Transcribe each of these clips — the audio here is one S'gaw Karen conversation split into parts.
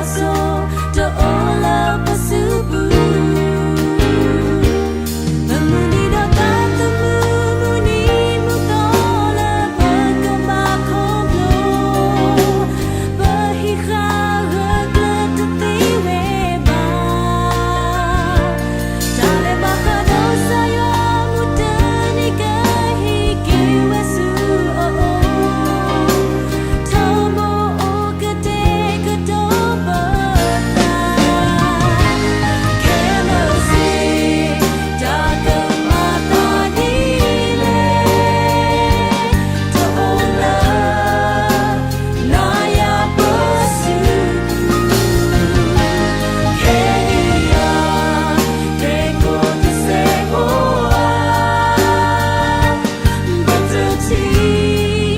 တအိၣ်လၢပစုပူၤ, ပမုၢ်နံၤဒီးသးသမူမုၢ်နံၤမုၢ်သီလၢပကဘၣ်ခီဖျိ, ပဟံးဃာ်ဂၢၢ်ကျၢၤတသ့ဝဲဘၣ်. တၢ်လၢဘၣ်ဃးဒီးကစၢ်ယွၤမုၢ်တနံၤကဟ့ၣ်က့ၤဝဲဆူအအိၣ်, ထီဘိအိၣ်ကတဲာ်ကတီၤပသး, ခဲမုၢ်ဆ့ၣ် တၢ်ကမၤသးဒ်လဲၣ် တအိၣ်လၢ နၤယၤပစုပူၤ, ခဲအံၤယၤ ကဲကိးတစဲးဖိဧါ, ပတထံၣ်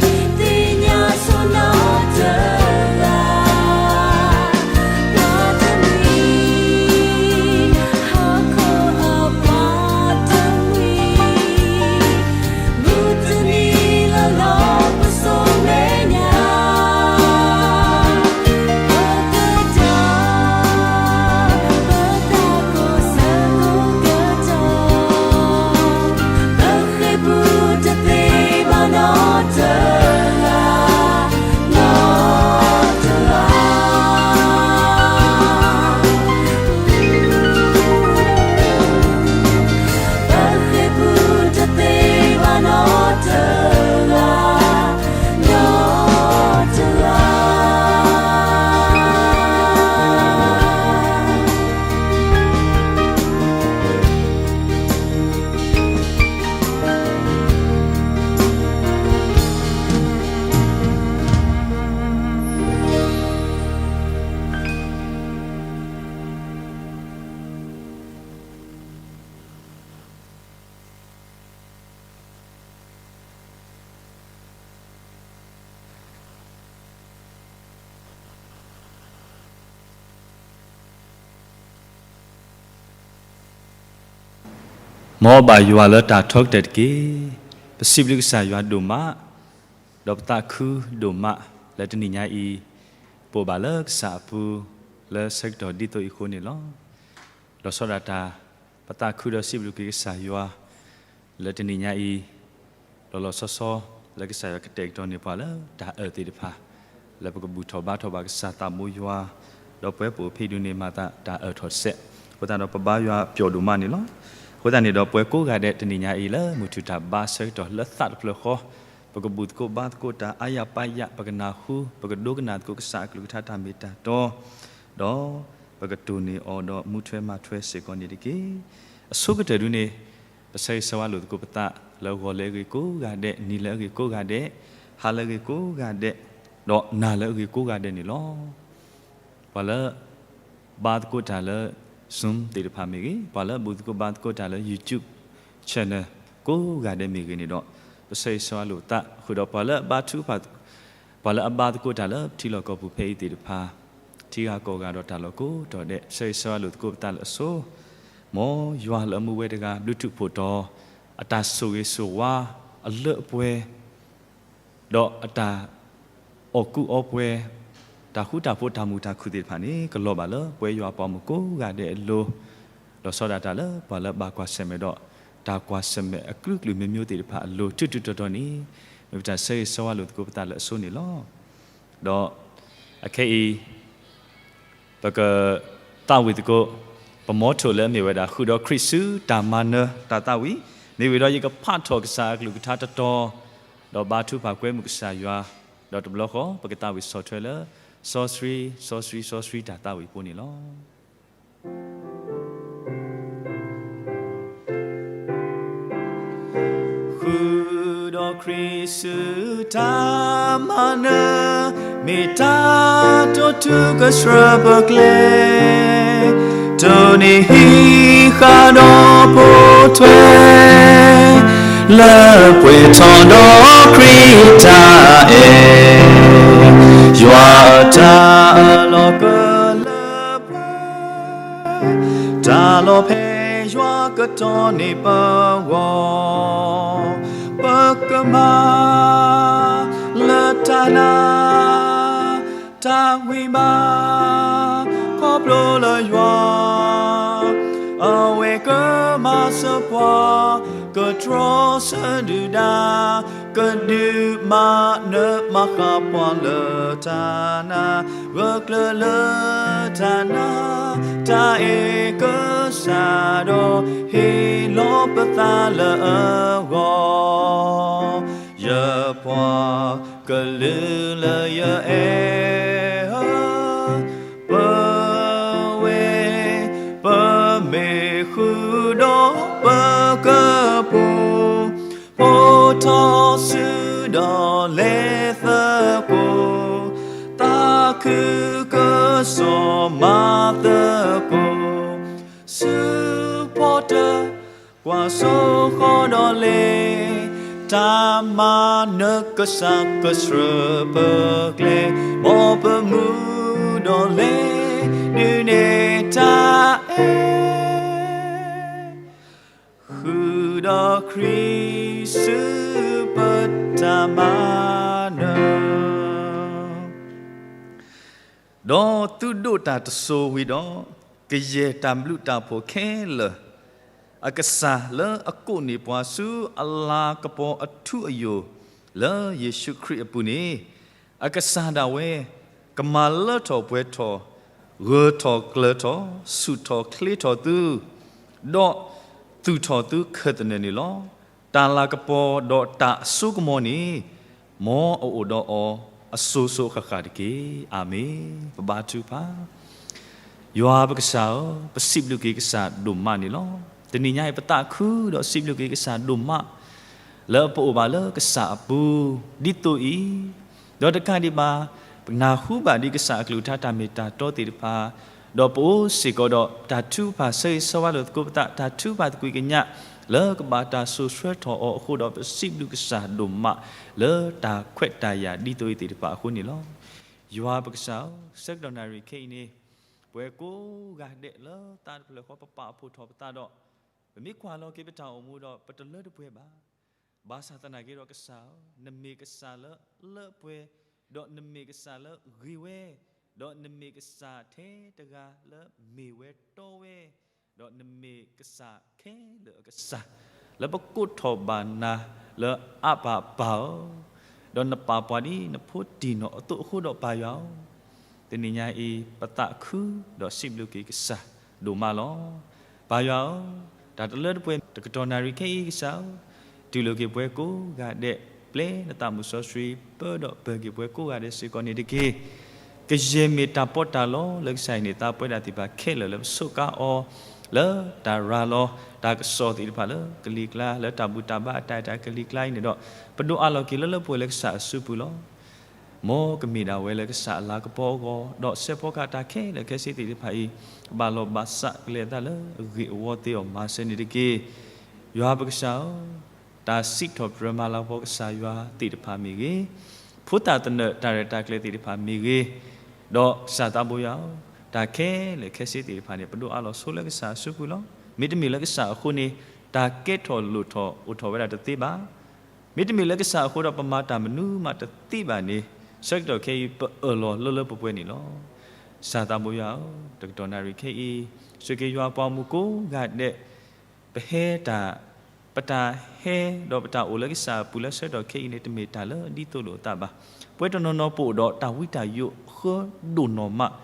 သ့ၣ်ညါဆိနီတဂၤ, ပှၤတမှံၤ ဟီၣ်ခိၣ်အပှၤတမှံၤ မုၢ်တနံၤလၢလီၤပစိာ်မဲာ်ညါ, ပကတၢၢ် ပသးကိၢ်ဆၢကိၢ်ကတီၢ်, ပဃ့ၢ်ပူၤတသ့ဘၣ်နီတဂၤ, နီတဂၤ. ပဃ့ၢ်ပူၤတသ့ဘၣ်နီတဂၤ, နီတဂၤ. မ်ဘၣ်ယွၤလၢတၢ်ထီကတၢၢ်တက့ၢ်. ပစံးဘျုးကစၢ်ယွၤဒိၣ်မး, ဒီးပသးခုဒိၣ်မးလၢတနံၤညါအံၤ, ပအိၣ်ဘၣ်လၢကစၢ်အပူၤ လၢဆၢကတီၢ်ဒ်သိးအံၤအဃိန့ၣ်လီၤ. လီၤဆီဒၣ်တၢ် ပသးခုဒီးစံးဘျုးက့ၤကစၢ်ယွၤ လၢတနံၤညါအံၤ, လီၤလီၤဆီဆီ လၢကစၢ်ယွၤကတဲာ်ကတီၤန့ၢ်ပှၤလၢတၢ်အၢၣ်သ့ၣ်တဖၣ်, လၢပကဘူၣ်ထီၣ်ဘါထီၣ်ဘၣ်ကစၢ်သးဘိယွၤ, ဒီးပဝဲပအိၣ်ဖဲအံၤဒုန့ၣ်မၤသးတၢ်အၢၣ်ထီၣ်တစဲး, အဃိသတးဒီးပဘါယွၤပျီၣ်ဒိၣ်မးန့ၣ်လီၤ. အဃိသတးန့ၣ်ဒီးပဝဲကိးဂၤဒဲးတနံၤညါအံၤလၢမုၢ်ထူၣ်တၢ်ဘါဆၢကတီၢ်လၢသးတဖျၢၣ်ဃီ, ပကဘူၣ်သကိးဘါသကိးတၢ်အါယၤပါယၤ, ပကနၢ်ဟူ, ပကဒိကနၣ်သကိးကစၢ်အကလုၢ်ကထါတၢ်မ့ၢ်တၢ်တီ, ဒီးပကတိၢ်န့ၢ်အီၤဒီးမူထွဲမၤထွဲစ့ၢ်ကီးန့ၣ်တက့ၢ်. အဆိကတၢၢ်ဒုန့ၣ်, ပဆၢဂ့ၤဆၢဝါလိာ်သကိးပသးလၢဂီၤလၢအဂ့ၤကိးဂၤဒဲး, နံၤလၢအဂ့ၤကိးဂၤဒဲး, ဟါလၢအဂ့ၤကိးဂၤဒဲး, ဒီးနၤလၢအဂ့ၤကိးဂၤဒဲးန့ၣ်လီၤ. ပှၤလၢ ဘါသကိးတၢ်လၢ Zoom သ့ၣ်တဖၣ်မ့ၢ်ဂ့ၤ, ပှၤလၢအဘူၣ်သကိးဘါသကိးတၢ်လၢ YouTube channel ကိးဂၤဒဲးမ့ၢ်ဂ့ၤန့ၣ်ဒီး, ပဆၢဂ့ၤဆၢဝါလိာ်ပသးဃုာ်ဒီးပှၤလၢအဘါထုကဖၣ်, ပှၤလၢအဘါသကိးတၢ်လၢထံလီၢ်ကီၢ်ပူၤဖဲအံၤသ့ၣ်တဖၣ်, ထံဂၤကီၢ်ဂၤဒီးတၢ်လီၢ်ကိးတီၤဒဲး, ပဆၢဂ့ၤဆၢဝါလိာ်သကိးပသးလၢအဆိ, မ်ယွၤလၢအမူဝဲတဂၤ ဘျုးထူးဖှိၣ်တီၤ အတၢ်ဆိၣ်ဂ့ၤဆိၣ်ဝါအလၢအပှဲၤ ဒီးအတၢ်အီၣ်ကူအီပှဲၤ, တၢ်ဃူတၢ်ဖိးတၢ်မုာ်တၢ်ခုၣ်သ့ၣ်တဖၣ်န့ၣ် ကလီၤဘၣ်လၢပဝဲယွၤအပှၤဂီၢ်မုၢ်ကိးဂၤဒဲးအလိၤ, လီၤဆီဒၣ်တၢ်လၢပှၤလၢအဘၣ်ကွၢ်ဆၢၣ်မဲာ်ဒီး တၢ်ကွၢ်ဆၢၣ်မဲာ်အကလုာ်ကလုာ်မ့ၢ်မ့ၢ်သ့ၣ်တဖၣ်အလိၤ ထူးထူးတီၤတီၤန့ၣ်, မ့ၢ်ပတၢ်ဆၢဂ့ၤဆၢဝါလိာ်သကိးပသးလၢအဆိန့ၣ်လီၤ. ဒီးအခဲအံၤ ပကသးဝံၣ်သကိး ပမီထိၣ်လၢအမ့ၢ်ဝဲဒၣ် ဃုာ်ဒီးခရံာ်ဆူတၢ်မၤနၢၤတၢ်သးဝံၣ်, မ့ၢ်ဝံၤဒီးယကဖးထီၣ်ကစၢ်အကလုၢ်ကထါတတီၤ, ဒီးဘါထုကဖၣ်ကွဲမုာ်ကစၢ်ယွၤ, ဒီးတဘျီဃီ ပကသးဝံၣ်ဆီၣ်ထွဲလၢ စီဆှံ စီဆှံ စီဆှံတၢ်သးဝံၣ်အပူၤန့ၣ်လီၤ. ဃုာ်ဒီးခရံာ်ဆူတၢ်မၤနၢၤ, မ့ၢ်တၢ်တိာ်ထူကဆှၢပကျဲ, တိၢ်နီၣ်ဟံးဃာ်ဒီးပိာ်ထွဲ, လၢပှဲၤထီၣ်ဒီးခရံာ်တၢ်အဲၣ်, ယွၤအတၢ်အၢၣ်လီၤကလၢပှဲၤ တၢ်လီၤဖဲယွၤကတီၢ်န့ၢ်ပဂီၢ်, ပကမၤလၢတၢ်နာ်တၢ်ဝံၤဘၣ် ပျိလၢယွၤ, အဝဲကမၤစၢၤပှၤ, ကတြီဆၢဒုၣ်ဒါ, ကဒုးမၤနၢၤမၤဃၣ်ပှၤလၢတၢ်နာ်, ဂၢၢ်ကျၢၤလၢတၢ်နာ်, တၢ်အဲၣ်ကစၢ်ဒီး, ဟ့ၣ်လီၤပသးလၢအဂီၢ်, ယပှၤကလုာ်လၢယအဲၣ်ဧၢ, ပဝဲ, ပမ့ၢ်ဃုာ်ဒီးပကပူၤ, ဖိထီၣ်စုဒီးလဲၤသကိး, သးခုကစီၣ်မၤသကိး, ဆူဖီတၢၣ် ကွၢ်စိဃီၤဒီးလဲၤ, တၢ်မၤနၢၤကစၢ်ကဆှၢပကျဲ, မ်ပမူဒီးလဲၤ, ဒုးနဲၣ်တၢ်အဲၣ်, ဃုာ်ဒီးခရံာ်စုပတၢ်မၤနၢၤ ဒီးသုဒိးတၢ်တစိၤဝံၤဒီး, ကယဲၢ်တၢ်ဘျုးတၢ်ဖှိၣ်ခဲလၢာ်, အကစၢ်လၢအကိးန့ၢ်ပှၤဆူအလၤကပီၤအထူအယိာ်, လၢယ့ၣ်ၡူးခရံာ်အပူၤန့ၣ်, အကစၢ်ဒၣ်ဝဲ, ကမၤလၢထီၣ်ပှဲၤထီၣ်, ဂၢၢ်ထီၣ်ကျၢၤထီၣ်, ဆူၣ်ထီၣ်ချ့ထီၣ်သု, ဒီးသူၣ်ထီၣ်သုခဲသနၢၣ်န့ၣ်လီၤ. တၢ်လၤကပီၤဒီးတၢ်အစိကမီၤန့ၣ်, မ်အအိၣ်ဒီးအီၤအစိၤစိၤဃၣ်ဃၣ်တက့ၢ်. အၤမ့ၣ်. ပဘါထုကဖၣ်. ယွၤပကစၢ်ဧၢ, ပစံးဘျုးက့ၤကစၢ်ဒိၣ်မးန့ၣ်လီၤ. တနံၤညါအံၤ ပသးခုဒီးစံးဘျုးက့ၤကစၢ်ဒိၣ်မး, လၢပအိၣ်ဘၣ်လၢကစၢ်အပူၤ, ဒ်သိးအံၤ, ဒီးတကးဒံးဘၣ်, ပနၢ်ဟူဘၣ်ဒံးကစၢ်အကလုၢ်ကထါတၢ်မ့ၢ်တၢ်တီသ့ၣ်တဖၣ်, ဒီးပအိၣ်စ့ၢ်ကီးဒီးတၢ်ထုကဖၣ်ဆၢဂ့ၤဆၢဝါလိာ်သကိးပသး, တၢ်ထုကဖၣ်သကွံာ်ကညး, လၢကဘၣ်တၢ်စိာ်ဆှၢထီၣ်အီၤအဃိဒီး ပစံးဘျုးကစၢ်ဒိၣ်မး, လၢတၢ်ခွဲးတၢ်ယာ်ဒ်သိးအံၤသ့ၣ်တဖၣ်အဃိန့ၣ်လီၤ. ယွၤပကစၢ်ဧၢ, ဆၢကတီၢ်နၣ်ရံၣ်ခဲအံၤန့ၣ်, ပဝဲကိးဂၤဒဲးလၢသးတဖျၢၣ်ဃီ ပပာ်ဖှိၣ်ထီၣ်ပသးဒီး, ပမ့ၢ်ကွၢ်လီၤက့ၤပတၢ်အိၣ်မူဒီး ပတလၢတပှဲၤဘၣ်. ဘၣ်ဆၣ်သနာ်က့ဒီးကစၢ်ဧၢ, နမ့ၢ်ကစၢ်လၢလၢပှဲၤ, ဒီးနမ့ၢ်ကစၢ်လၢဂ့ၤဝဲ, ဒီးနမ့ၢ်ကစၢ်ထဲတဂၤလၢမ့ၢ်ဝဲတီဝဲ, ဒီးနမ့ၢ်ကစၢ်ခဲလၢာ်အကစၢ်, လၢပကိးထီၣ်ဘၣ်နၤလၢအါပၢ်ပၢ်ဧၢ, ဒီးနပာ်ပှၤဒ်နဖိတံၢ်နီၢ်အသိးအဃိဒီးပၢ်ယွၤဧၢ, တနံၤညါအံၤ ပသးခုဒီးစံးဘျုးက့ၤကစၢ်ဒိၣ်မးလီၤ. ပၢ်ယွၤဧၢ, တၢ်တလၢတပှဲၤ တကတီၢ်နၣ်ရံၣ်ခဲအံၤကစၢ်ဧၢ, တူၢ်လိာ်က့ၤပှၤကိးဂၤဒဲး, ပျဲနသးမုၢ်စီဆှံပၢဒီးပၢၤက့ၤပှၤကိးဂၤဒဲးစ့ၢ်ကီးန့ၣ်တက့ၢ်. ကယဲၢ်မ့ၢ်တၢ်ပီးတၢ်လီလၢကစၢ်အံၤန့ၣ် သးပှဲၤဒၣ်သ့ၣ်တဖၣ်ခဲလၢာ်လၢပဆိးကါအီၤ, လၢတၢ်ရၤလီၤတၢ်ကစီၣ်သ့ၣ်တဖၣ်လၢကလံၤကျါ, လၢတၢ်ဘူၣ်တၢ်ဘါအတၢ်အဲၣ်တၢ်ကလံၤကျါအံၤန့ၣ်ဒီး, ပဒိးအးလီၤက့ၤလၢလၢပှဲၤလၢကစၢ်အစုပူၤလီၤ. မ်ကမ့ၢ်ဒၣ်ဝဲလၢကစၢ်အလၤကပီၤအဂီၢ်, ဒီးစဲးဖီကဟၣ်တၢ်ခဲလၢာ်ခဲဆ့သ့ၣ်တဖၣ်အံၤ, ကဘၣ်လီၤဘၣ်စးကလဲၤအသးလၢအဂ့ၢ်အဝီသ့အီၤမၤစၢၤန့ၣ်တက့ၢ်. ယွၤပကစၢ်ဧၢ, တၢ်စံးထီၣ်ပတြၢၤမၤလၤကပီၤကစၢ်ယွၤသ့ၣ်တဖၣ်မ့ၢ်ဂ့ၤ, ဖိသၣ်သနၢၣ်တၢ်ရဲၣ်တၢ်ကျဲၤသ့ၣ်တဖၣ်မ့ၢ်ဂ့ၤ, ဒီးကစၢ်သးဘိယွၤဧၢ, တၢ်ခဲလၢာ်ခဲဆ့သ့ၣ်တဖၣ်န့ၣ် ပဒိးအးလီၤဆိလၢကစၢ်အစုပူၤလီၤ. မ့တမ့ၢ်လၢကစၢ်အဃိန့ၣ်, တၢ်ကဲထီၣ်လိၣ်ထီၣ်အိၣ်ထီၣ်ဝဲဒၣ်တသ့ဘၣ်. မ့တမ့ၢ်လၢကစၢ်အဃိဒီးပမၤတၢ်မနုၤမးတသ့ဘၣ်န့ၣ်, ဆၢကတီၢ်ခဲအံၤ ပအၢၣ်လီၤလၢလၢပှဲၤပှဲၤန့ၣ်လီၤ. ကစၢ်သးဘိယွၤဧၢ, တကတီၢ်နၣ်ရံၣ်ခဲအံၤ, စူၢ်က့ၤယွၤပှၤမူကိးဂၤဒဲး, ပဟဲတၢ်, ပတၢ်ဟဲဒီးပတၢ်အိၣ်လၢကစၢ်အပူၤလၢဆၢကတီၢ်ခဲအံၤန့ၣ် တမ့ၢ်တၢ်လၢဒ်သိးလိာ်အသးဘၣ်. ပဝဲတနီၤနီၤပအိၣ်ဒီးတၢ်ဝံတၢ်ယိးဃၢဒိၣ်နီၢ်မး,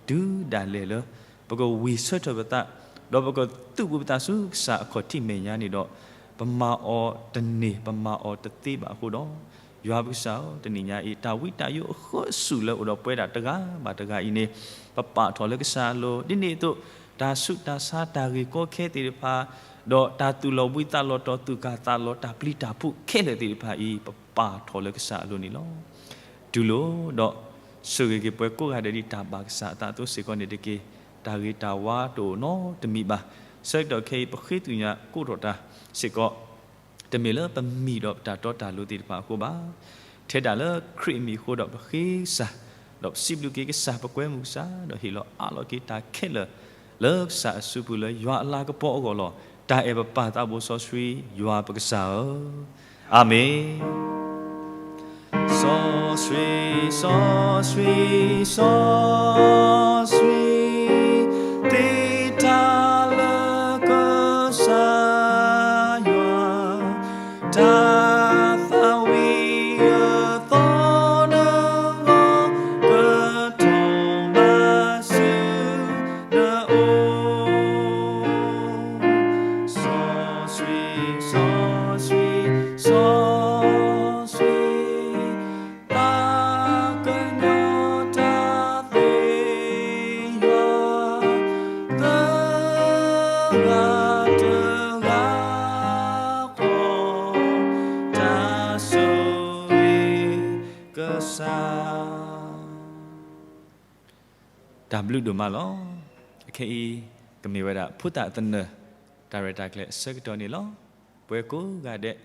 တုၤဒၣ်လဲာ်လၢ ပကဝံၢ်ဆၢထၢၣ်ပသး, ဒီးပကသုးဘူးပသးဆူကစၢ်အခီၣ်ထံးမဲာ်ညါန့ၣ်ဒီး, ပမၤအီၤတန့ၢ် ပမၤအီၤတသ့ဘၣ်အဃိဒီး, ယွၤပကစၢ်ဧၢ, တနံၤညါအံၤ တၢ်ဝံတၢ်ယိးအဃၢဆူၣ်လၢအိၣ်ဒီးပဝဲဒၣ်တဂၤဘၣ်တဂၤအံၤန့ၣ်, ပပာ်ထီၣ်လၢကစၢ်အလိၤ, ဒ်န့ၣ်အသိး, တၢ်ဆူးတၢ်ဆါတၢ်ဂ့ၢ်ကီခဲသ့ၣ်တဖၣ်, ဒီးတၢ်သူၣ်လီၤဘှံးသးလီၤတီၤသူၣ်ကၢ်သးလီၤတၢ်ပျံၤတၢ်ဖုးခဲလၢာ်သ့ၣ်တဖၣ်အံၤ ပပာ်ထီၣ်လၢကစၢ်အလိၤန့ၣ်လီၤ. တူၢ်လိာ်ဒီး, ဆိၣ်ဂ့ၤက့ၤပှၤကိးဂၤဒဲးဒ်တၢ်ဘၣ်ကစၢ်အသးအသိးစ့ၢ်ကီးန့ၣ်တက့ၢ်. တၢ်ဂ့ၤတၢ်ဝါတအိၣ်နီတမံၤဘၣ်. ဆၢကတီၢ်ခဲအံၤပဃ့သ့ၣ်ညါကိးထီၣ်တၢ်စ့ၢ်ကီး, တမ့ၢ်လၢပမံၤဒီးပတၢ်တီတၢ်လိၤသ့ၣ်တဖၣ်အဃိဘၣ်. ထဲဒၣ်လၢခရံာ်အမံၤအဃိဒီးပဃ့ကစၢ်, ဒီးပစံးဘျုးက့ၤကစၢ် ပကွဲမုာ်ကစၢ် ဒီးဟ့ၣ်လီၤအးလီၤက့ၤတၢ်ခဲလၢာ်, လၢကစၢ်အစုပူၤလၢယွၤအလၤကပီၤအဂီၢ်လီၤ. တၢ်အဲၣ်ပပၢ်သးဘိစီဆှံ ယွၤပကစၢ်ဧၢ, အၤမ့ၣ်. စီဆှံ, စီဆှံ, စီဆှံ တၢ်ဘျုးဒိၣ်မးလီၤ. အခဲအံၤ ကမ့ၢ်ဝဲဒၣ်ဖိသၣ်သနၢၣ် တၢ်ရဲၣ်တၢ်ကျဲၤအဆၢကတီၢ်န့ၣ်လီၤ. ပဝဲကိးဂၤဒဲး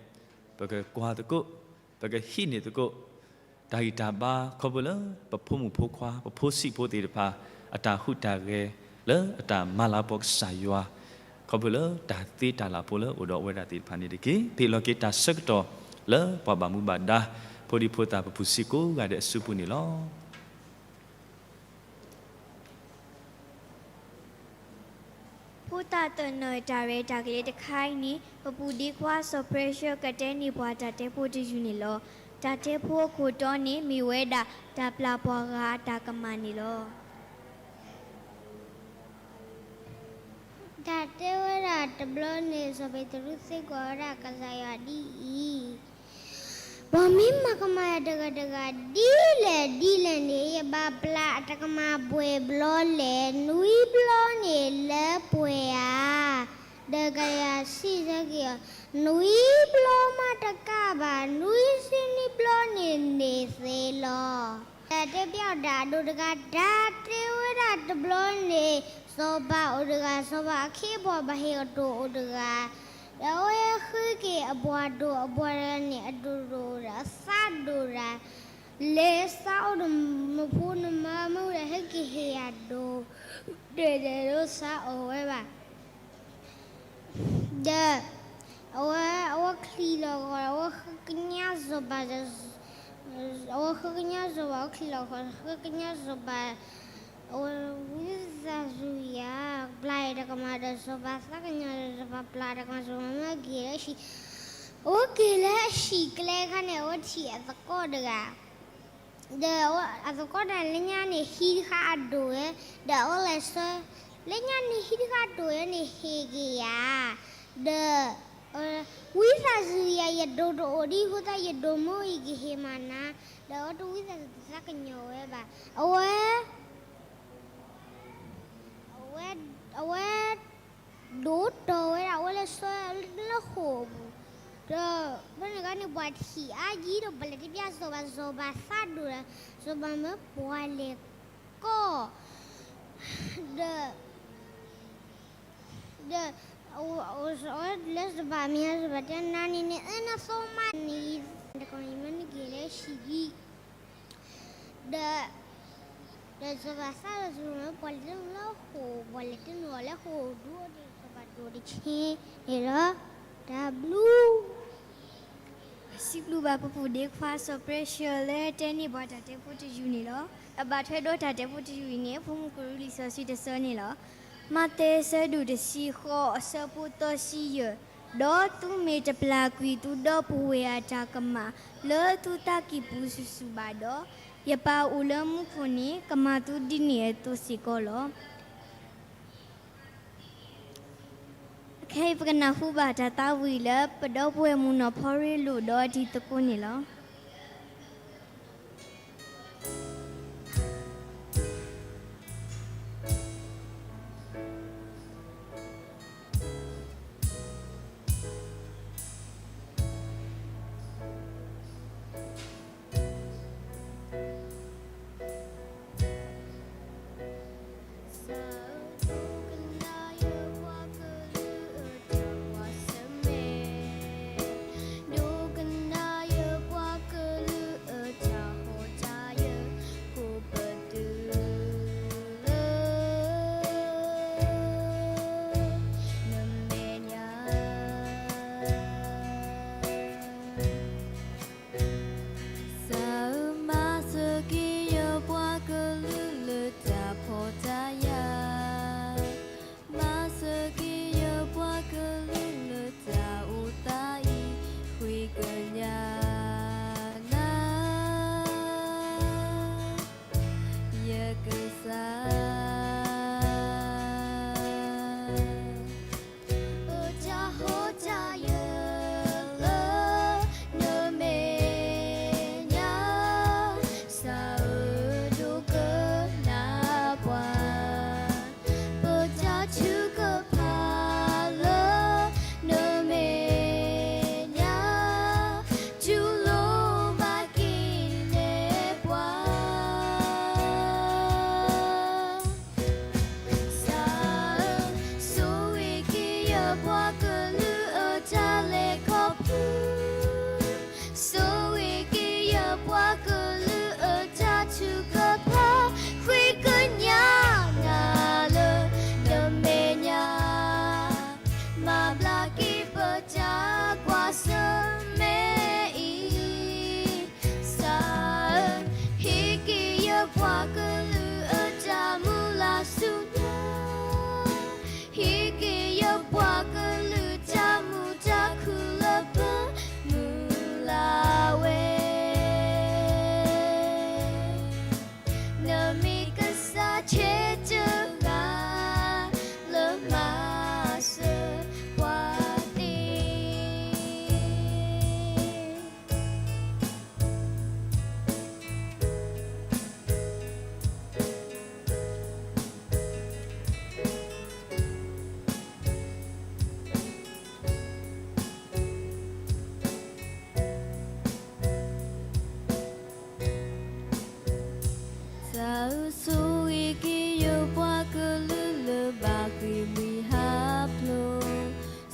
ပကကွၢ်သကိး, ပကဟံးန့ၢ်သကိး တၢ်ဂံၢ်တၢ်ဘါ ခီဖျိလၢပဖိမုၣ်ဖိခွါ ပဖိဆံးဖိသ့ၣ်တဖၣ် အတၢ်ဟူးတၢ်ဂဲၤ လၢအတၢ်မၤလၤကပီၤကစၢ်ယွၤ ခီဖျိလၢတၢ်သ့တၢ်လၤဖိလၢအိၣ်ဒီးအဝဲဒၣ်သ့ၣ်တဖၣ်န့ၣ်တက့ၢ်. ပဟ့ၣ်လီၤက့ၤတၢ်ဆၢကတီၢ်လၢပှၤဘၣ်မူဘၣ်ဒါ ဖိဒံဖိသၣ်ပပူၤဆံးကိးဂၤဒဲးအစုပူၤန့ၣ်လီၤ. ဖိသၣ်သနၢၣ်တၢ်ရဲၣ်တၢ်ကျဲၤတခါအံၤန့ၣ် ပပူၤဒ့ခွါစီၤ Precious ကတဲန့ၢ်ပှၤတၢ်တဲဖိတယုၢ်န့ၣ်လီၤ. တၢ်တဲဖိအခိၣ်တီန့ၣ်မ့ၢ်ဝဲဒၣ် တၢ်ပျၢ်ပှၤဂၤအတၢ်ကမၣ်န့ၣ်လီၤ. တၢ်တဲဝဲဒၣ်တဘျီန့ၣ် စီၤပ့းတရူးသံကွၢ်ဝဲဒၣ်ကစၢ်ယွၤဒ်အံၤ, ပှၤမ့ၢ်မၤကမၣ်ယၤတဂၤတဂၤ ဒ်လဲၣ်ဒ်လဲၣ်န့ၣ် ယဘၣ်ပျၢ်အတၢ်ကမၣ်ပှဲၤဘျီလဲၣ်, နွံဘျီန့ၣ်လၢပှဲၤဧါ. ဒီးကစၢ်ယွၤစံးဆၢက့ၤအီၤ, နွံဘျီမးတကးဘၣ်, နွံဆံနွံဘျီန့ၣ်န့ၢ်သ့လီၤ. တၢ်တဲပျးအီၤဒၣ်အဒိၣ်တဂၤ တၢ်တဲဝဲဒၣ်တဘျီန့ၣ် စီၤပၤအိၣ်တဂၤ, စီၤပၤအခ့အပှၤဘၣ်ဟ့ၣ်အဒိၣ်အိၣ်တဂၤ, ဒီးအဝဲဃ့က့ၤအပှၤဒိၣ်, အပှၤတဂၤန့ၣ် အဒိၣ်တအိၣ်ဒီးအသးဒိၣ်ဒၣ်, လဲၤသးအိၣ်ဒီးနဖိနမါမုၣ်ဒီး ဟဲက့ၤဟ့ၣ်အဒိၣ်, ဒီးတဒိးသးအိၣ်ဝဲဘၣ်. ဒီး အဝဲ, အဝဲချံးလီၤဂီၤ, အဝဲဃ့ကညးစီၤပၤ, အဝဲဃ့ကညးစီၤပၤ, အဝဲချံးလီၤဂီၤ ဃ့ကညးစီၤပၤ, အဝဲဝံသးစူၤယၤ, ပျၢ်ယၤတၢ်ကမၣ်ဒီး စီၤပၤသးကညီၤဒီး စီၤပၤပျၢ်တၢ်ကမၣ် စီၤပၤမ့ၢ်က့ၤလၢဟံၣ်, အဝဲက့ၤလၢဟံၣ်ကျဲအခါန့ၣ် အဝဲထံၣ်အသကိးတဂၤ ဒီးအသကိးတၢ်လၢညါန့ၣ်ဟံးတခါအဒိၣ်ဝဲ, ဒီးအဝဲလဲၤဆၢ, လၢညါန့ၣ်ဟံးတခါအဒိၣ်ဝဲန့ၣ်ဟ့ၣ်က့ၤယၤ, ဒီး ဝံသးစူၤယၤ ယဒိၣ်တအိၣ်ဒံးအဃိသတး ယဒိၣ်မ့ၢ်အိၣ်ယကဟ့ၣ်မးနၤ, ဒီးအဝဲတဝံသးစူၤသးကညီၤဝဲဘၣ်. အဝဲ အဝဲ အဝဲ ဒိၣ်တီၢ်ဝဲဒၣ် အဝဲလဲၤဆၢလၢဃိာ်အပူၤ, ဒီးဖဲန့ၣ်အခါန့ၣ် ပှၤထံၣ်အါယံၤဒီး ပှၤလဲၤတဲပျးစီၤပၤ, စီၤပၤသးဒိၣ်ဒီး စီၤပၤမၢပှၤလဲၤကိး, ဒီး ဒီး အဝဲလဲၤစီၤပၤမ့ၢ် စီၤပၤတဲ နၤန့ၣ်န့ၣ် အၢနသီမးန့ၣ် တကီၢ်အံၤမ့ၢ်နက့ၤလၢဟံၣ်ဒံး ဒီး ဒီးစီၤပၤသးဒီးစီၤပၤမၢပှၤလဲၤတန့ၢ်လၢဃိာ်, ပှၤလဲၤတန့ၢ်အီၤလၢဃိာ်ဒိၣ်န့ၣ် စီၤပၤဒိၣ်တဆ့န့ၣ်လီၤ. တၢ်ဘျုး စံးဘျုးဘၣ်ပပူၤဒ့ခွါစီၤ Precious လၢတဲန့ၢ်ပှၤတၢ်တဲဖိတယုၢ်န့ၣ်လီၤ. အဘၣ်ထွဲဒီးတၢ်တဲဖိတယုၢ်အံၤန့ၣ် အဖိမုၣ်ကရူၢ်လံာ်စီဆှံတဆၢန့ၣ်လီၤ. မးသဲအဆၢဒိၣ်တဆံဃိး အဆၢဖိသၢဆံယဲၢ်, ဒီးသုမ့ၢ်တပျၢ်ကွံာ်သုဒီပုၢ်ဝဲၢ်အတၢ်ကမၣ် လၢသုသးကံၢ်ပူၤစုာ်စုာ်ဘၣ်ဒီး, ယပၢ်အိၣ်လၢမူခိၣ်န့ၣ် ကမၤသုဒ်န့ၣ်အသိးစ့ၢ်ကီးလီၤ. ခဲအံၤပကနၢ်ဟူဘၣ်တၢ်သးဝံၣ်လၢပဒီပုၢ်ဝဲၢ်မုၣ်နီၢ်ဖီရ့လိာ်ဒီးအတံၤသကိးန့ၣ်လီၤ. ပှၤကလုာ်အတၢ်လဲၤခီဖျိ, ဆိၣ်ဂ့ၤက့ၤယပှၤကလုာ်အတၢ်ထုကဖၣ်, ဃ့ကညးနၤလၢနမဲာ်ညါ, မၤဘျါက့ၤပတၢ်ကွၢ်ဆၢၣ်မဲာ်အံၤ, ကစၢ်ဧၢ, ဟ့ၣ်က့ၤယပှၤကလုာ်အတၢ်မုၢ်လၢ်ဆူညါ, ဟ့ၣ်က့ၤယပှၤကလုာ်တၢ်မုာ်တၢ်ခုၣ်လၢပမုၢ်လၢ်ဝဲ, နမ့ၢ်ကစၢ်ထဲတဂၤ လၢမၤစၢၤပှၤသ့. ကစၢ်ဧၢ, ဆိၣ်ဂ့ၤက့ၤယပှၤကလုာ်လၢဘၣ်ဃ့ၢ်မှံဟးဖျိး,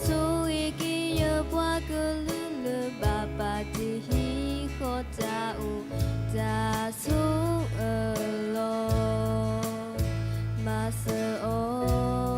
ဆိၣ်ဂ့ၤက့ၤယပှၤကလုာ်လၢဘၣ်ပာ်တ့ၢ်ဟံၣ်ဃီတၢ်အိၣ်တၢ်ဆိးအၢၣ်လီၤ, မၤစၢၤအီၤ.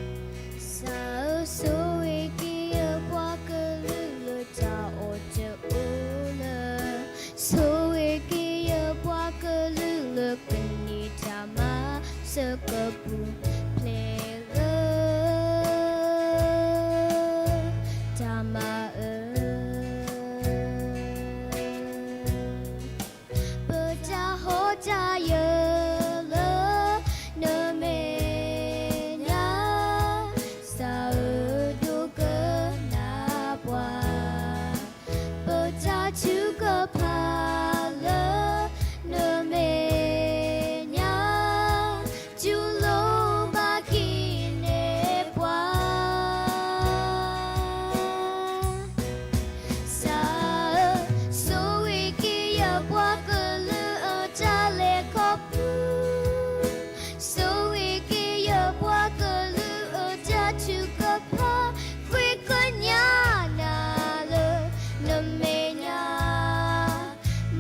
ကစၢ်ဧၢ, ဆိၣ်ဂ့ၤက့ၤယပှၤကလုာ်လၢတၢ်အီၣ်တအိၣ်လၢၤ, ဆိၣ်ဂ့ၤက့ၤယပှၤကလုာ်လၢကန့ၢ်တၢ်မၤစၢၤကပူၤဖျဲးလၢ တၢ်မၤအၢ ပတၢ်ဟီၣ်တၢ်ယၢၤလၢနမဲာ်ညါ, ကစၢ်ဧၢဒိကနၣ်ပှၤ, ပတၢ်ထုကဖၣ်လၢနမဲာ်ညါ, တူၢ်လိာ်ဘၣ်က့ၤန့ၢ်ပှၤ. ကစၢ်ဧၢ, ဆိၣ်ဂ့ၤက့ၤယပှၤကလုာ်အတၢ်လဲၤခီဖျိ, ဆိၣ်ဂ့ၤက့ၤယပှၤကလုာ်အတၢ်ထုကဖၣ်, ဃ့ကညးနၤလၢနမဲာ်ညါ,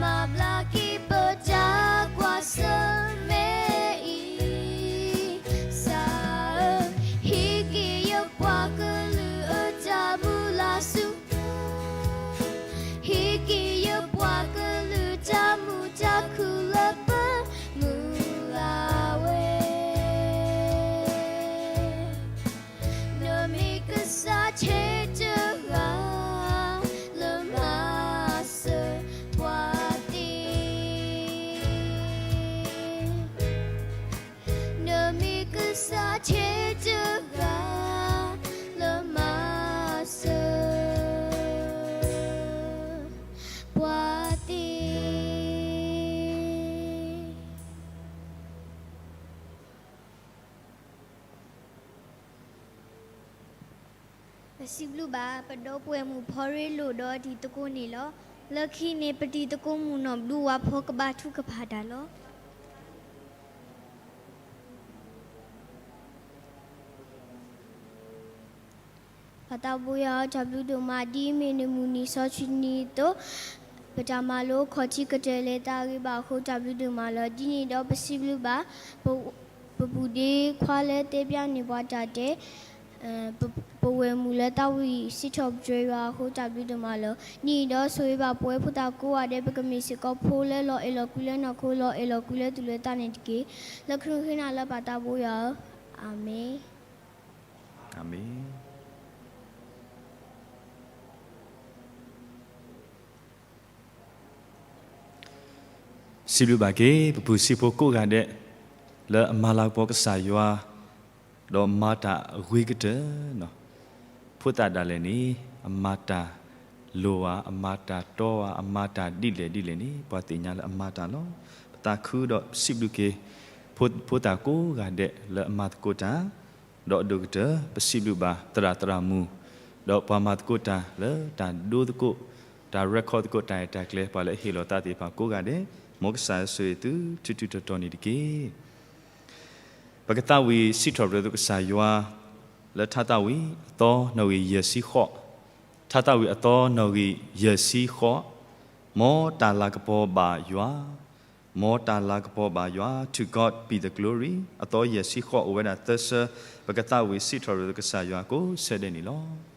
မၤဘျါက့ၤပတၢ်ကွၢ်ဆၢၣ်မဲာ်အံၤ, ကစၢ်ဧၢ, ဟ့ၣ်က့ၤယပှၤကလုာ်အတၢ်မုၢ်လၢ်ဆူညါ, ဟ့ၣ်က့ၤယပှၤကလုာ်တၢ်မုာ်တၢ်ခုၣ်လၢပမုၢ်လၢ်ဝဲ, နမ့ၢ်ကစၢ်ထဲတဂၤ လၢမၤစၢၤပှၤသ့. နမ့ၢ်ကစၢ်ထဲတဂၤ လၢမၤစၢၤပှၤသ့. ပစံးဘျုးဘၣ် ပဒီပုၢ်ဝဲၢ်မုၣ်ဖီရ့လိာ်ဒီးတံၤသကိးန့ၣ်လီၤ. လၢခံန့ၣ် ပတံၤသကိးမုၣ်နီၢ်ဘျုးဝါဖိကဘၣ်ထုကဖၣ်တၢ်လီၤ. ပၢ်သးဘိယွၤ တၢ်ဘျုးဒိၣ်မး ဒ်အမ့ၢ်နမုၢ်နံၤစီဆှံနံၤအသိး, ပတၢ်မၤလိအခီၣ်ထံးကတၢၢ်လၢတၢ်ဂ့ၤဘၣ်အဃိ တၢ်ဘျုးဒိၣ်မးလီၤ. ဒ်န့ၣ်ဒီးပစံးဘျုးဘၣ် ပပူၤဒ့ခွါလၢသ့ပျၢ်န့ၢ်ပှၤတၢ်တဲ ပဝဲၢ်မုၣ်လၢသးဝံၣ်စံးထီၣ်ပတြၢၤယွၤအဃိ တၢ်ဘျုးဒိၣ်မးလီၤ. ဒ်န့ၣ်ဒီးဆိၣ်ဂ့ၤဘၣ်ပဝဲဖိသၣ်ကိးဂၤဒဲး ပကမ့ၢ်စ့ၢ်ကီးဖိလၢလီၤအဲၣ်လီၤကွံလၢနီၢ်ခိ လီၤအဲၣ်လီၤကွံလၢသူၣ်လၢသးန့ၣ်တက့ၢ်. လၢခရံာ်ဃ့နၤလၢပၢ်သးဘိယွၤဧၢ, အၤမ့ၣ်. အၤမ့ၣ်. စံးဘျုးဘၣ်က့ၤ ပပုၢ်စံးဖိကိးဂၤဒဲး လၢအမၤလၤကပီၤကစၢ်ယွၤ ဒီးမၤတၢ်အဂ့ၤကတၢၢ်, ဖိသၣ်ဒၣ်လဲာ်န့ၣ် အမၤတၢ်လိၤဧါ, အမၤတၢ်တီဧါ, အမၤတၢ်ဒ်လဲၣ်ဒ်လဲၣ်န့ၣ် ပှၤသ့ၣ်ညါလၢအမၤတၢ်လီၤ. ပသးခုဒီးစံးဘျုးက့ၤ ဖိသၣ်ကိးဂၤဒဲးလၢအမၤသကိးတၢ်, ဒီးအဒိၣ်ကတၢၢ် ပစံးဘျုးဘၣ်သရၣ်သရၣ်မုၣ်, ဒီးပှၤမၤသကိးတၢ်လၢတၢ်ဒိသကိး, တၢ်recordသကိးတၢ်ရဲၣ်တၢ်ကျဲၤ ပှၤလၢအဟ့ၣ်လီၤသးသ့ၣ်တဖၣ်ကိးဂၤဒဲး, မ်ကစၢ်ယွၤဆိၣ်ဂ့ၤသုထူထူတီတီန့ၣ်တက့ၢ်. ပကသးဝံၣ်စံးထီၣ်ပတြၢၤကစၢ်ယွၤ လၢထါသးဝံၣ်အသီနီၣ်ဂံၢ်ယဲၢ်ဆံဃိး, ထါသးဝံၣ်အသီနီၣ်ဂံၢ်ယဲၢ်ဆံဃိး, မ်တၢ်လၤကပီၤဘၣ်ယွၤ, မ်တၢ်လၤကပီၤဘၣ်ယွၤ, To God be the glory, အသီယဲၢ်ဆံဃိး အိၣ်ဝဲဒၣ်သၢဆၢ, ပကသးဝံၣ်စံးထီၣ်ပတြၢၤကစၢ်ယွၤကိးဆၢဒဲးန့ၣ်လီၤ.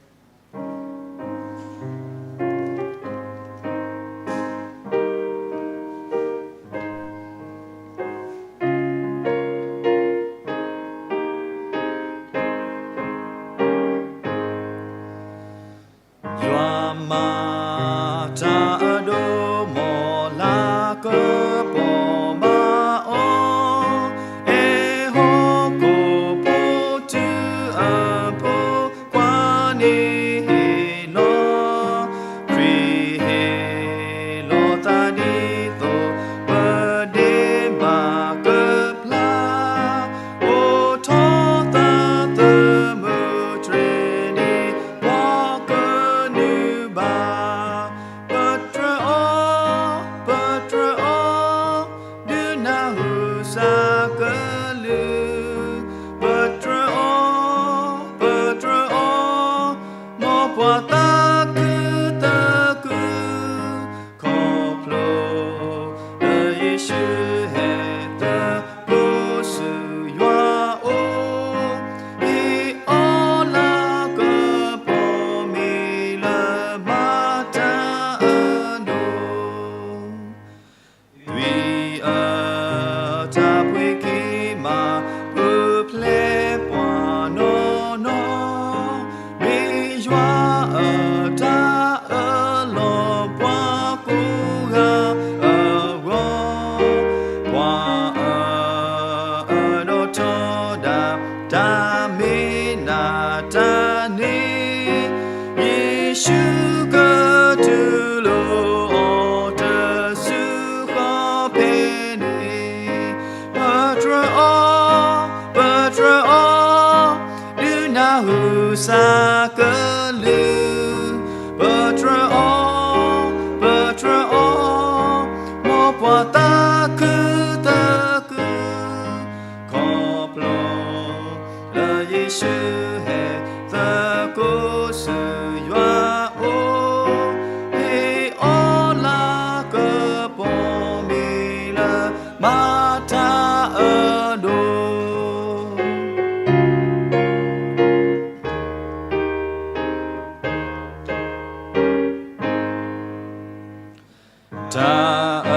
ယွၤမၤတၢ်အဒိၣ် မ်လၤကပီၤဘၣ်အီၤ, အဲၣ်ဟီၣ်ခိၣ်ဖိတုၤအဖိ ကွၢ်န့ၢ်ဟ့ၣ်လီၤ, ခရံာ်ဟ့ၣ်လီၤသးဒ်သိး ပဒ့ဘၣ်ကဖျါ, အိၣ်ထီၣ်သးသမူတြဲၤန့ၣ် ပှၤကနုာ်ဘၣ် ပတြၢၤအီၤ, ပတြၢၤအီၤ, ဒုးနၢ်ဟူစးကလုၢ်, ပတြၢၤအီၤ, ပတြၢၤအီၤ, မ်ပှၤသးခုသးခု, ခီဖျိလၢယ့ၣ်ၡူးဟဲသကိးဆူ ယွၤအိၣ်, ဟ့ၣ်အီၤလၤကပီၤ မ့ၢ်လၢမၤတၢ်အဒိၣ်, သွံၣ်အတၢ်ဖှံခံမၤ ပူၤဖျဲးပှၤနီၢ်နီၢ်, မ့ၢ်ယွၤအတၢ်အၢၣ်လီၤ ပှၤကိးဂၤအဂီၢ်, ပှၤအၢၣ်အဒီးထီဒါ တၢ်မ့ၢ်နၤတၢ်န့ၣ်, ယ့ၣ်ၡူးကတူၢ်လိာ်အီၤတစုဃီဖဲန့ၣ်, ပတြၢၤအီၤ, ပတြၢၤအီၤ, ဒုးနၢ်ဟူစးကလုၢ်, ပတြၢၤအီၤ, ပတြၢၤအီၤ, မ်ပှၤသးခုသးခု, ခီဖျိလၢယ့ၣ်ၡူးဟဲသကိးဆူ ယွၤအိၣ်, ဟ့ၣ်အီၤလၤကပီၤ မ့ၢ်လၢမၤတၢ်အဒိၣ်. တၢ်အ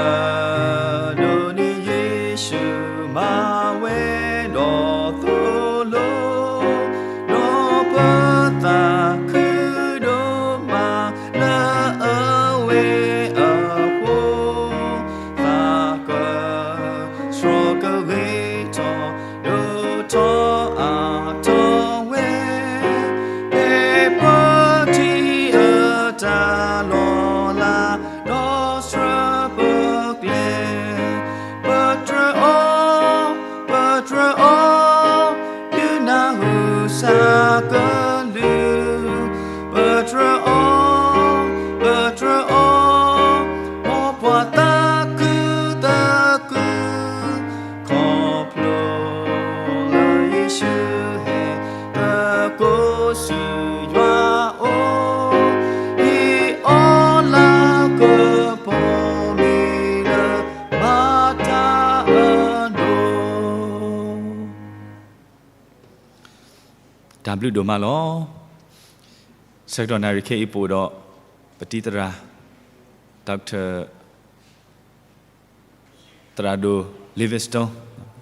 ဒိၣ်န့ၣ် ယ့ၣ်ၡူးမၤဝဲဒီးသိၣ်လိ, ဒီးပသးခုဒိၣ်မးလၢအဝဲအဃိ, သးကဆှီကဂ့ၤထီၣ် ဒိၣ်ထီၣ်အါထီၣ်ဝဲ, ဖဲပထံၣ်အတၢ်လီၤလး ဒီးဆှၢပကျဲ, ပတြၢၤအီၤ, ပတြၢၤအီၤ, ဒုးနၢ်ဟူစးကလုၢ်, ပတြၢၤအီၤ, ပတြၢၤအီၤ, မ်ပှၤသးခုသးခု, ခီဖျိလၢယ့ၣ်ၡူးဟဲသကိးဆူ ယွၤအိၣ်, ဟ့ၣ်အီၤလၤကပီၤ မ့ၢ်လၢမၤတၢ်အဒိၣ်. တၢ်ဘျုးဒိၣ်မးလီၤ. ဆၢကတီၢ်နၣ်ရံၣ်ခဲအံၤ ပအိၣ်ဒီး ပတံၤသရၣ် Doctor သရၣ်ဒိၣ် Livingstone,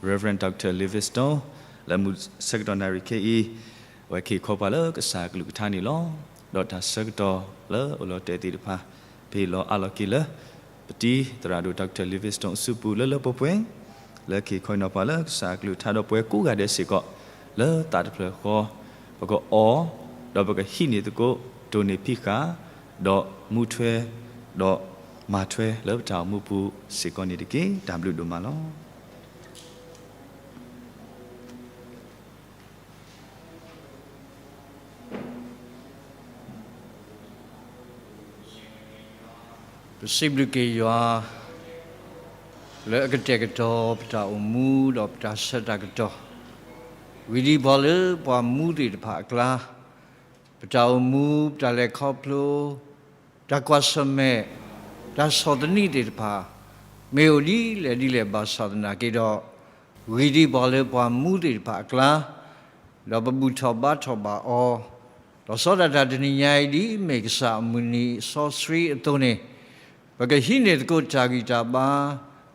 Reverend Doctor Livingstone လၢမုၢ်ဆၢကတီၢ်နၣ်ရံၣ်ခဲအံၤ အဝဲကဟ့ၣ်ခီပှၤလၢကစၢ်အကလုၢ်ကထါန့ၣ်လီၤ. ဒီးတၢ်ဆၢကတီၢ်လၢအိၣ်လီၤတဲာ်သ့ၣ်တဖၣ် ပဟ့ၣ်လီၤအးလီၤက့ၤလၢ ပတံၤသရၣ်ဒိၣ် Doctor Livingstone အစုပူၤလၢလၢပှဲၤပှဲၤ လၢကဟ့ၣ်ခီနီၤပှၤလၢကစၢ်အကလုၢ်ကထါ ဒီးပှၤကိးဂၤဒဲးစ့ၢ်ကီး လၢသးတဖျၢၣ်ဃီ ပကအီၣ် ဒီးပကဟံးန့ၢ်သကိး တိၢ်န့ၢ်ဖံးဃာ် ဒီးမူထွဲ ဒီးမၤထွဲလၢပတၢ်အိၣ်မူပူၤစ့ၢ်ကီးန့ၣ်တက့ၢ်. တၢ်ဘျုးဒိၣ်မးလီၤ. ပစံးဘျုးက့ၤယွၤ လၢအကတဲာ်ကတီၤပတၢ်အိၣ်မူဒီးပတၢ်ဆၢတၢ်ကတီၢ်, ဂ့ၢ်ဒ်ပှၤလၢပှၤမူသ့ၣ်တဖၣ်အကျါ, ပတၢ်အိၣ်မူ ပတၢ်လဲၤခီဖျိ, တၢ်ကွၢ်ဆၢၣ်မဲာ်, တၢ်ဆီၣ်သနံးသ့ၣ်တဖၣ်, မ့ၢ်အိၣ်ဒ်လဲၣ်ဒ်လဲၣ်ဘၣ်ဆၣ်သနာ်က့ဒီး, ဂ့ၢ်ဒ်ပှၤလၢပှၤမူသ့ၣ်တဖၣ်အကျါ, ဒီးပဘူၣ်ထီၣ်ဘါထီၣ်ဘၣ်အီၤ, ဒီးစီၤဒၣ်တၢ်တနံၤညါအံၤ ဒ်မ့ၢ်ကစၢ်အမုၢ်နံၤစီဆှံအသိးန့ၣ်, ပကဟံးန့ၢ်သကိးတၢ်ဂံၢ်တၢ်ဘါ,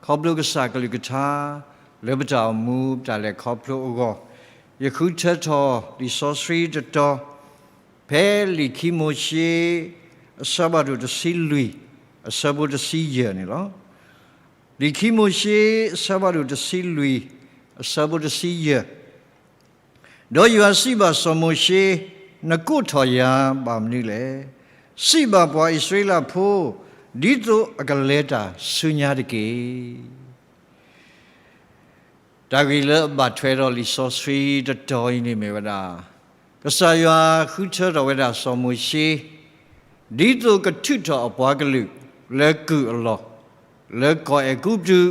ခီဖျိကစၢ်ကလုၢ်ကထါ, လၢပတၢ်အိၣ်မူ ပတၢ်လဲၤခီဖျိအဂီၢ်, ယဃုထၢထီၣ်လံာ်စီဆှံတတီၤ, ဖဲလံာ်ခံမိၤၡ့ အဆၢဖးဒိၣ်တဆံလွံၢ်, အဆၢဖိတဆံယဲၢ်န့ၣ်လီၤ. လံာ်ခံမိၤၡ့ အဆၢဖးဒိၣ်တဆံလွံၢ်, အဆၢဖိတဆံယဲၢ်, ဒီးယွၤစံးဘၣ်စီၤမိၤၡ့, နကိးထီၣ်ယၤဘၣ်မနုၤလဲၣ်. စံးဘၣ်ပှၤအံၣ်စရ့လးဖိ, ဒ်သိးအကလဲၤတၢ်ဆူညါတက့ၢ်. တၢ်ဂ့ၢ်လၢအဘၣ်ထွဲဒီးလံာ်စီဆှံတတီၤအံၤန့ၣ်မ့ၢ်ဝဲဒၣ်, ကစၢ်ယွၤဃုထၢထီၣ်ဝဲဒၣ်စီၤမိၤၡ့, ဒ်သိးကထုးထီၣ်အပှၤကလုာ်လၢကုၢ်အလီၢ်, လၢကီၢ်အဲၤကူပတူး,